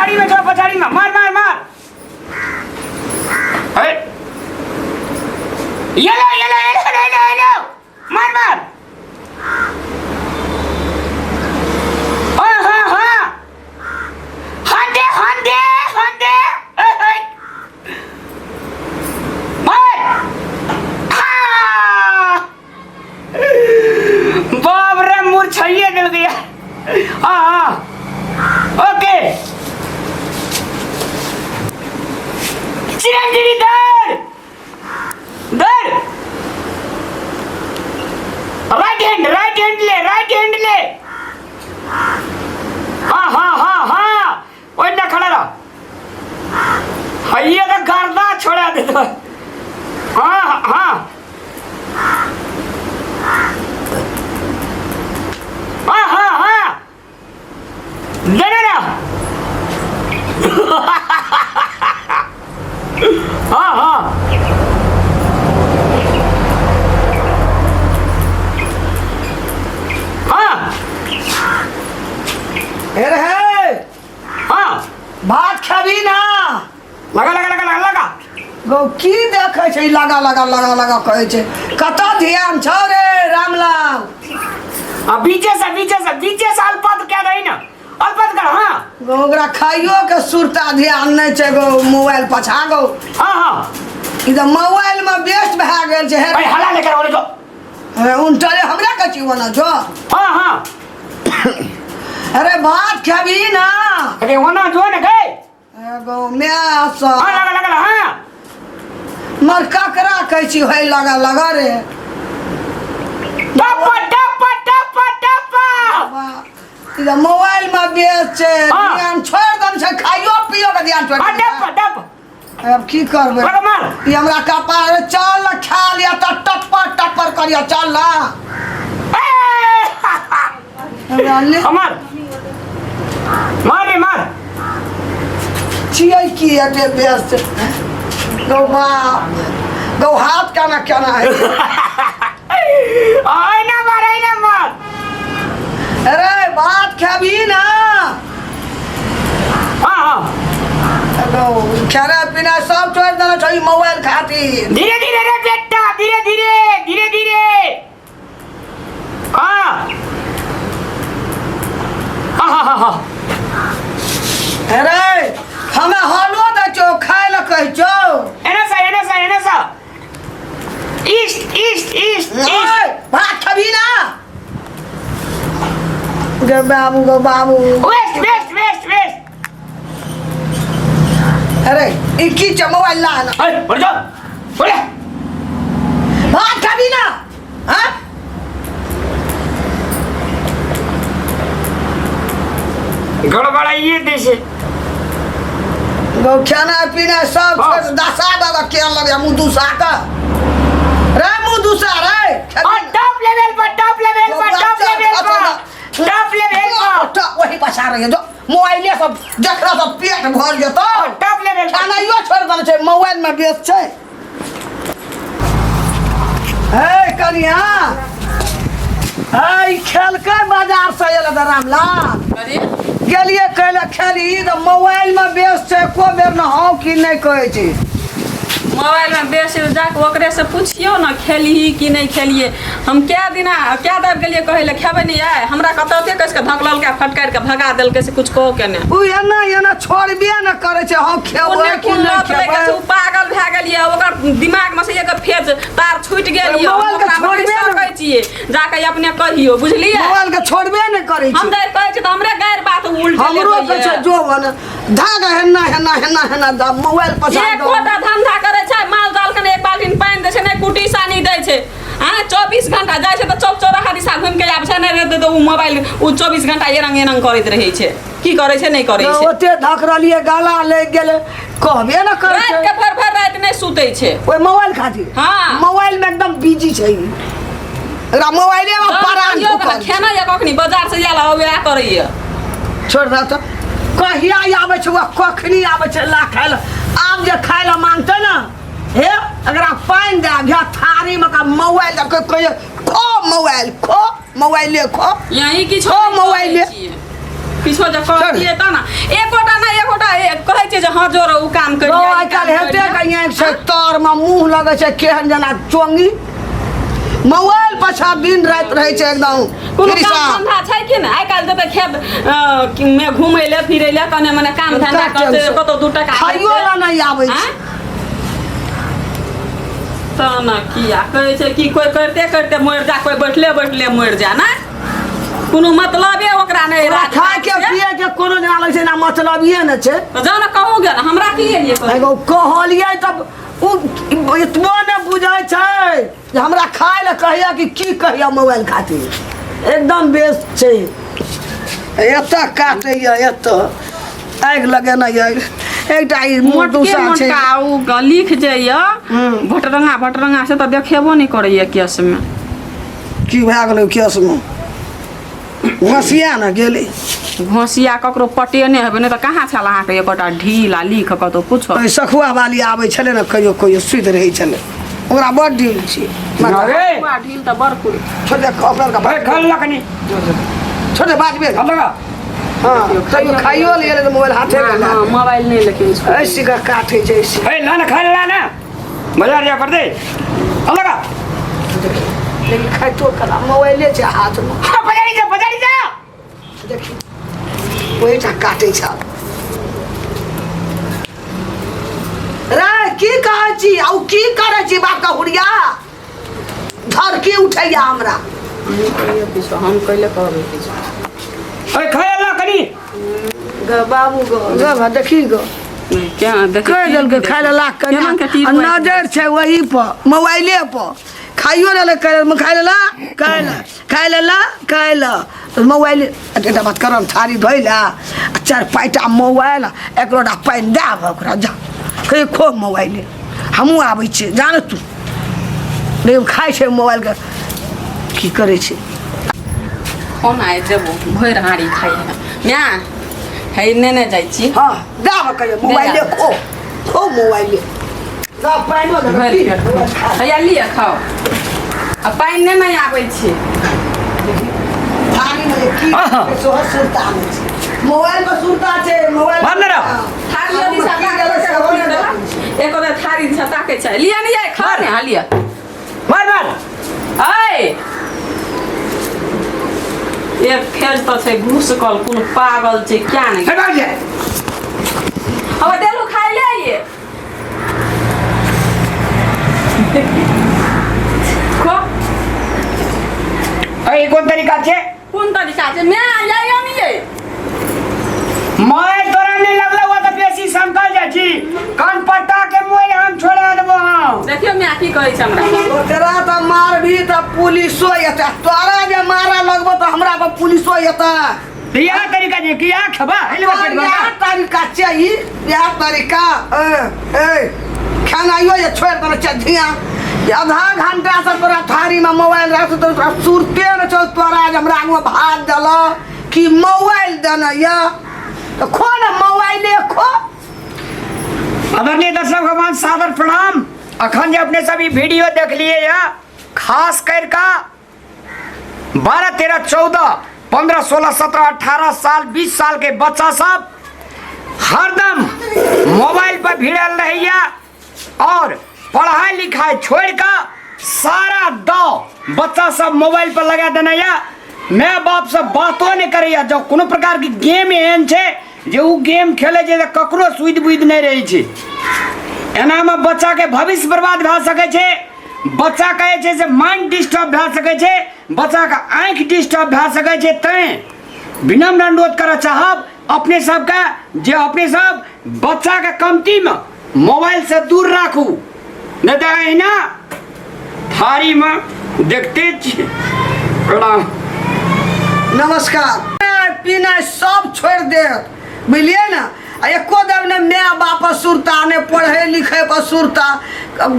पछाड़ी में जो पछाड़ी में मार मार मार अरे ये लो ये लो ये लो ये लो ये लो मार मार हाँ हाँ हाँ हांदे हांदे हांदे मार हाँ बाप रे मूर्छाइए मिल गया हाँ हाँ ओके चिरंजीवी दौड़ दौड़ राइट हैंड ले राइट हैंड ले हाँ हाँ हाँ हाँ ओइ ना खड़ा रह हइये तो गर्दा छोड़ा दे तो हाँ हाँ हाँ हाँ हाँ देने ना हाँ हाँ हाँ हे रे हे हाँ भात खेबी ना लगा लगा लगा लगा लगा गौ की देखै छै लगा लगा लगा लगा कहै छै कतऽ ध्यान छौ रे रामलाल आ बीचे से बीचे से बीचे से अल्पत क्या रही ना अल्पत कर हाँ गौ ओकरा खाइयो के सुरता ध्यान नहि छै गौ मोबाइल पछा गौ हाँ हाँ ई तऽ मोबाइल मे व्यस्त भए गेल छै हे भाई हला लेकर बोले जो अरे उनटले हमरा कहै छी ओना जो हाँ हाँ अरे भात खेबी ना अरे ओना जो ने गए एगो माय सँ हाँ लगा लगा हाँ मर ककरा कहै छी है लगा लगा रे टप्पा टप्पा टप्पा टप्पा वाह, ई तऽ मोबाइल मे व्यस्त छै हाँ। ध्यान छोड़ि देने छै खाइयो पियो के ध्यान छोड़ि हाँ देने टप्पा टप्पा छै। आब की करबै लगा मार ई हमरा कपार चल न खा लिअ तऽ टप्पर टप्पर करिअ चल न ए! हमरा ले मार मार रे मार छियै की एते व्यस्त गौ बाप गौ हाथ केना केना है आय ना मार आय ना मार अरे भात खेबही ना हाँ हाँ गौ खाना पीना सब छोड़ि देने छौ ई मोबाइल खातिर धीरे धीरे रे बेटा धीरे धीरे धीरे धीरे हाँ हाँ हाँ हाँ हाँ अरे हमे हलो दै छौ खाय लए कहै छौ एने सा एने सा एने सा ईस्ट ईस्ट ईस्ट ईस्ट ओए, भात खेबही ना गे बाबू गो बाबू वेस्ट वेस्ट वेस्ट वेस्ट अरे ई की छै मोबाइल ला ना अरे बढ़ जाओ बोले भात खेबही ना हाँ गड़बड़ाइए देशे गौ खाना पीना सब हाँ। छोड़ि दशा बाबा के लगे मुँह दुसा के रे मुँह दुसा रे और टॉप लेवल पर टॉप लेवल पर टॉप लेवल पर टॉप लेवल पर वही पछा रही है जो मोबाइले सब देखला सब पेट भर जेतौ टॉप लेवल पर खानाइयो छोड़ि देने छै मोबाइल में व्यस्त छै हे कनिया हे ई खेलकै बाजार से एल तऽ रामलाल अरे गेलियै कहै लए खेली तऽ मोबाइल में व्यस्त छै एको बेर ने हँ कि नहि कहै छै मोबाइल में बेस जाके ओकरे से पूछियो ना खेलही कि नहीं खेलिए हम कै दिना कै दाब गेलिए कहै लए खेबै नहीं आए हमरा कतौते कस के धकललकै फटकारि के भगा देलकै से कुछ कहो के नहि ओ एना एना छोड़बे ने करै छै हम खेबै ओने कि कोन नहि लत लागि गेल छै खेबै ओ पागल भए गेल यऽ ओकर दिमाग में से एक फेज तार छूटि गेल यऽ मोबाइल के ओकरा हम नहि छोड़बे ने। सकै छियै जाके अपने कहियो बुझलियै मोबाइल के छोड़बे ने करै हम छै तऽ कहै छियै तऽ हमरे गैर बात उल्टे हमरो लेबै कहै छै यऽ। जो मन धागा हेना हेना हेना हेना दा मोबाइल पसार दो एकोटा धंधा करै छै माल जाल के ने एक बाल्टीन पानि दै छै नहि कुटी सानी दै छै आ 24 घंटा जाइ छै तऽ चौक चौराहा दिशा घुमि के आबै छै नहि रहतै तऽ ओ मोबाइल ओ 24 घंटा एरंग एरंग करैत रहै छै की करै छै नहि करै छै ओते धक रहलियै गाला लागि गेलै कहबे ने करै राति छै के भर भर राति नहि सुतै छै ओहि मोबाइल खातिर हाँ। मोबाइल में एकदम बिजी छै ई। एकरा मोबाइले में परान कहियो ढुकल छै। खेना या कखनी बाजार से आयल वएह करैया छोड़ दे तऽ कहिया आबै छै वा कखनी आबै छै ला खाय लए आब जे खाय लए मांगतै ने हे एकरा पानि दए घे थारीमे का मोबाइल दऽ के कहियै खो मोबाइल खो मोबाइले खो यही किछो खो नहि मोबाइले। करै छियै। किछो जे कहतियै तऽ ने एकोटा नहि एकोटा छै तर में मुंह लगै छै केहन जेना चोंगी मोबाइल पाछा दिन राति रहै छै एकदम कोनो फिरिसा। काम धंधा छै कि नहि आइ काल्हि जेतै खेत मे घुमै लए फिरै लए कने मने काम धंधा कते करतै टेंशन। कतौ 2 टका खाइयो ला नहि आबै छै आँय? तऽ ने किया कहै छै कि कोइ करिते करिते मरि जा कोइ बैठले बैठले मरि जा ने कोनो मतलबे ओकरा नहि ओकरा राज खाय के से। पिए के कोनो जेना लगै छै ना मतलबिये ने छै तऽ जाउ ने कहूँ गेल हमरा की एलियै कहै? एगो कहलियै तब उ एतबो ने बुझै छै जे हमरा खाय लए कहैया कि की कहैया मोबाइल खातिर एकदम बेस छै एतऽ काटैया एतऽ आगि लगेने यऽ एकटा ई मुँह मोटके दूसा छै मोटका ओ लिख जाइए भटरंगा भटरंगा से तऽ देखेबो नहि करैए केसमे की भए गेलै केसमे घसिया ने गेलै घोसिया ककरो पटेने हेबै नहि तऽ कहाँ छल अहाँके एकोटा ढील आ लिख कतौ कुछो ओहि सखुआ वाली आबै छलै ने कहियो कहियो सुति रहै छलै ओकरा बड़ ढील छै अरे सखुआ ढील तऽ बड़ कुल छोड़ दे अपना भाई खा ला कनी छोड़ दे बाजबे खा लगा हाँ तैयो खाइयो लिए तऽ मोबाइल हाथे में हाँ मोबाइल नहि लेकिन छोड़ै। ऐसी का काटे छै ऐसी ए ला ना खा ला ना बाजार जा पर दे खा लगा लेकिन खाइतो कला मोबाइले छै हाथ में हाँ बाजारी जा बाजारी जा देखी ओहिटा काटे छै रे की कहै छी आ उ की करै छी बाप का हुरिया धरकी उठैया हमरा अहीं कहियौ किछो हम कैले कहबै किछो ए खा ला कनी ग बाबू ग गो भा देखी गो क्या देखी कहि देलकै खाय लए लाग कऽ केना के आ टीप नजर छै वही पर मोबाइले पर खाइयो लेलक खाय खाय लेला खाय ले खाय लेला खाय ले तऽ मोबाइल एकटा बात करम थारी धोइ ले आ चारि पाँचटा मोबाइल एकोटा पानि दए आबह ओकरा जा कहियो खो मोबाइले हमहूँ आबै छियै जा ने तू लेकिन खाइ छै मोबाइलके की करै छै कोन आइ देबो भरि हाँड़ी खाइ है माय है नेने जाइ छी हँ दए आबह कहियो मोबाइले खो खो मोबाइले जा पानिओ दे भरि पेट हैया लिअ खाउ आ पानि नहि ने आबै छी थारीमे जे की आहा। सेहो सुरता नहि छै मोबाइल पर सुरता छै मोबाइल बन्द रह। थारी यदि की गेलै सेहो नहि देखै छै। एको बेर थारी दिशा ताकै छै लिअ ने जाय खाउ ने हाँ लिअ मार मार ऐ एक खेल तऽ छै घुस कल कोन पागल छै क्या नहि हे बाबू अब देलू खाइ ले ये खो ए कोन तरीका छे कोन तरीका छै मैं आइयो नहीं ये मैं तोरा नहीं लगलो हुआ तो बेसी समकल जाइ छी कान पट्टा के मोर हम छोड़ा देबो हम देखियो मैं की कहै छै हमरा ओकरा तऽ मारबी तऽ पुलिसो एतै तोरा जे मारऽ लगबो तऽ हमरा पर पुलिसो एतै इएह तरीका जे कि इएह खेबा हेले पेट भर इएह तरीका छै ई इएह तरीका ए ए खेनाइयो जे छोड़ि देने छै धिया जे आधा घंटा से तोरा थारीमे मोबाइल राख तो तोरा सुरते नहि छौ तोरा जे हमरा आगूमे भात देलक कि मोबाइल देने यऽ तऽ खो ने मोबाइले खो आदरणीय दर्शक भगवान सादर प्रणाम अखन जे अपने सब ई वीडियो देख लिए या खास कर का 12 13 14 15 16 17 18 साल 20 साल के बच्चा सब हरदम मोबाइल पर भिड़ल रहैया और पढ़ाई लिखाई छोड़ का सारा दाव बच्चा सब मोबाइल पर लगा देने या माय बाप सब बातो नहीं करैया जब कोनो प्रकार के गेम एहन छै जे उ गेम खेले छै तऽ ककरो सुधि बुधि नहि रहै छै एनामे बच्चाके भविष्य बर्बाद भए सकै छै बच्चाके जे छै से माइंड डिस्टर्ब भए सकै छै बच्चाके आँखि डिस्टर्ब भए सकै छै तैँ विनम्र अनुरोध करऽ चाहब अपने सबके जे अपने सब बच्चाके कमतीमे मोबाइलसँ दूर राखू नहि तऽ अहिना थारीमे देखते छियै प्रणाम नमस्कार खानाइ पीनाइ सब छोड़ि देत बुझलियै ने आ एको देव ने माय बाप पर सुरता ने पढ़ै लिखै पर सुरता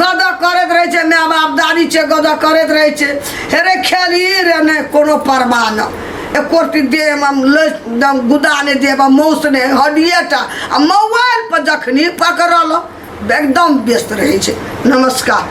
गद करैत रहै छै माय बाप दादी छै गद करैत रहै छै हे रे खेलही रे नहि कोनो परवाह नहि एको रत्ती देहमे एकदम गुदा नहि देहमे मौस नहि हड्डिए टा आ मोबाइल पर जखनी पकड़ल एकदम व्यस्त रहै छै नमस्कार।